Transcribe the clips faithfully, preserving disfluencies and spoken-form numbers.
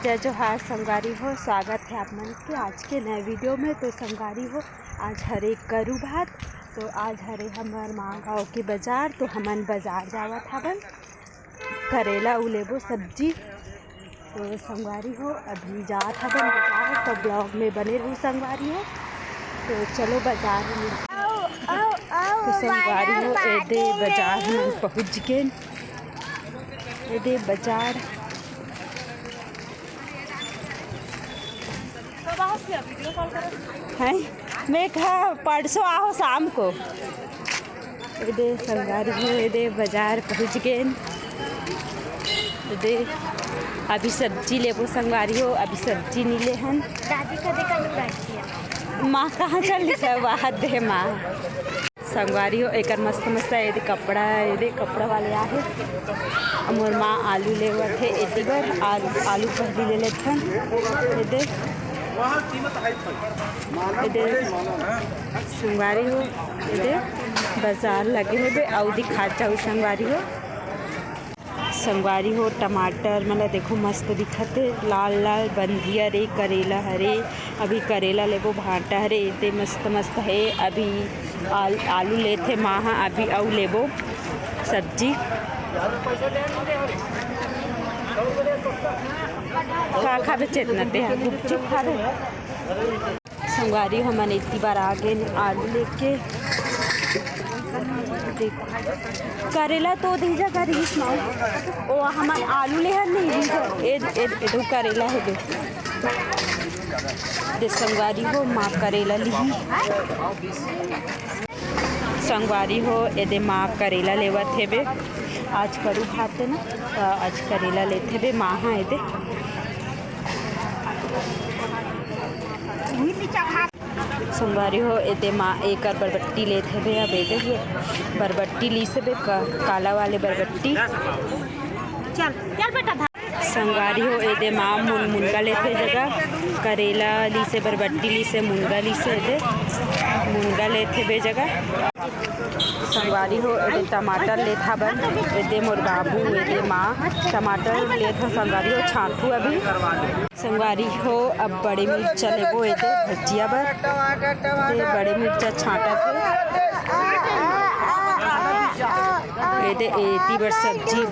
जय जोहार संगवारी हो, स्वागत है आप मन के आज के नए वीडियो में। तो संगवारी हो, आज हरे करू भात। तो आज हरे हमर माँ गाँव के बाजार, तो हमन बाजार जावत हवन, करेला अउ लेबो सब्जी। तो संगवारी हो, अभी जात हवन बाजार, तो ब्लॉग में बने रहू संगवारी हो। तो चलो बाजार में मिलते हैं। तो संगवारी हो, एदे बाजार हमन पहुँच गेन। एदे बाजार हैं, मैं कहा परसों आहो शाम को। एदे संगवारी हो, एदे बाजार पहुँच गेन। एदे अभी सब्जी लेबो संगवारी हो, अभी सब्जी नी ले हन। दादी का देखा नहीं बैठती है। माँ कहाँ चल रही है? बाहर दे माँ। संगवारी हो, एकर मस्त मस्त एदे कपड़ा, एदे कपड़ा वाले आहे। मोर माँ आलू लेवत हे एती बर, आलू, आलू पहली ले लेथन। एदे, एदे संगवारी हो, एदे बाजार लगे हे बे, अउ दिखात जाहू संगवारी हो। संगवारी हो, टमाटर मन ला देखो, मस्त दिखत हे, लाल लाल बंधिया रे, करेला हरे। अभी करेला लेबो, भांटा हरे, एदे मस्त मस्त हे। अभी आल-, आलू लेथे माँ ह, अभी अउ लेबो सब्जी। का खाबे चेतना ते ह? गुपचुप खाबे। संगवारी हमन एती बर आ गेन आलू लेके। देख, करेला तो दीजा करिस माँ। ओ हमन आलू ले हन नहीं दीजा। ए, ए, ए दो करेला हे दे। दे संगवारी हो, माँ करेला लिही। संगवारी हो, एदे माँ करेला लेवत हेबे। आज करू भात हे ना, त आज करेला लेथे बे माँ ह एदे। संगवारी हो, एदे माँ एकर बरबट्टी लेथे बे, अब एदे बरबट्टी लीसे बे, क-, काला वाले बरबट्टी। चल, चल बेटा, धा- संगवारी हो, एदे माँ मुन-, मुनगा लेथे जगह, करेला लीसे, बरबट्टी लीसे, मुनगा लीसे, एदे मुनगा लेथे बे जगह। संगवारी हो, एदे टमाटर लेत हावन, एदे मोर बाबू, एदे माँ टमाटर लेत ह। संगवारी हो, छांटहू अभी। संगवारी हो, अब बड़े मिर्चा लेबो एदे भजिया बर। एदे बड़े मिर्चा छांटत हे। एदे एती बर सब्जी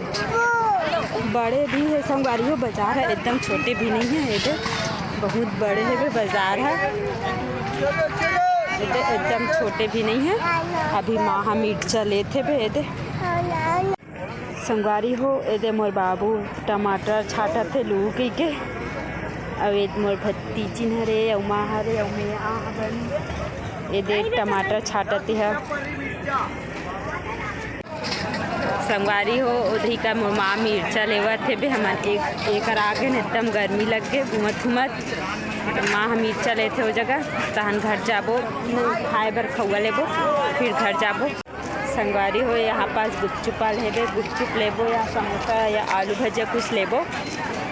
बड़े भी हे संगवारी हो, बाजार ह एकदम छोटे भी नहीं हे, एदे बहुत बड़े हे बे बाजार ह, एदे एकदम छोटे भी नहीं हे। अभी माँ ह मिर्चा लेथे बे एदे। संगवारी हो, एदे मोर बाबू टमाटर छांटत हे लू कहिके। अउ एदे मोर भतीजिन हरे, अउ माँ हरे, अउ मैं आ हवन। एदे टमाटर छांटत हे। संगवारी हो, ओदही का मोर माँ मिर्चा लेवत हे बे, हमन एक, एकर आगे न एकदम गर्मी लग गे, घूमत घूमत। माँ ह मिर्चा लेथे ओ जगह, तहन घर जाबो, खाए बर खउआ लेबो, फिर घर जाबो। संगवारी हो, यहाँ पास गुपचुप वाले हे बे, गुपचुप लेबो या समोसा या आलू भजिया कुछ लेबो,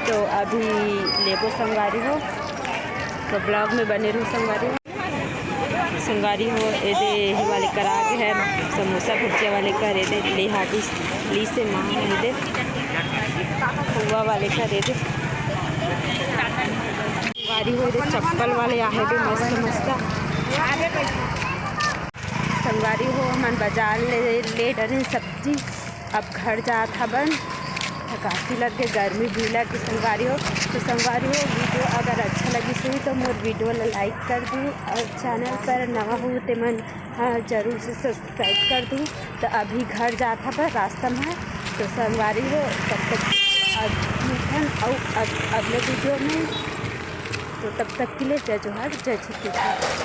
तो अभी लेबो संगवारी हो, तो ब्लॉग में बने रहू संगवारी हो। संगवारी हो, एदे एही वाले कर आगे हे, समोसा भुजिया वाले कर एदे ले हागिस, लीसे माँ एदे, खोवा वाले कर एदे। संगवारी हो, एदे चप्पल वाले आहे बे मस्त मस्त। संगवारी हो, हमन बाजार ले, ले डरेन सब्जी। अब घर जात हवन, थकासी लग के, गर्मी भी लग के संगवारी हो। तो संगवारी हो, वीडियो अगर अच्छा लगिस होही तो मोर वीडियो ला लाइक कर दू, और चैनल पर नवा हो ते मन ह जरूर से सब्सक्राइब कर दू। तो अभी घर जात हवन रास्ता में, तो संगवारी हो, तब तक अब मिलथन अउ अग-, अगले वीडियो में। तो तब तक के लिए जय जोहार, जय छत्तीसगढ़।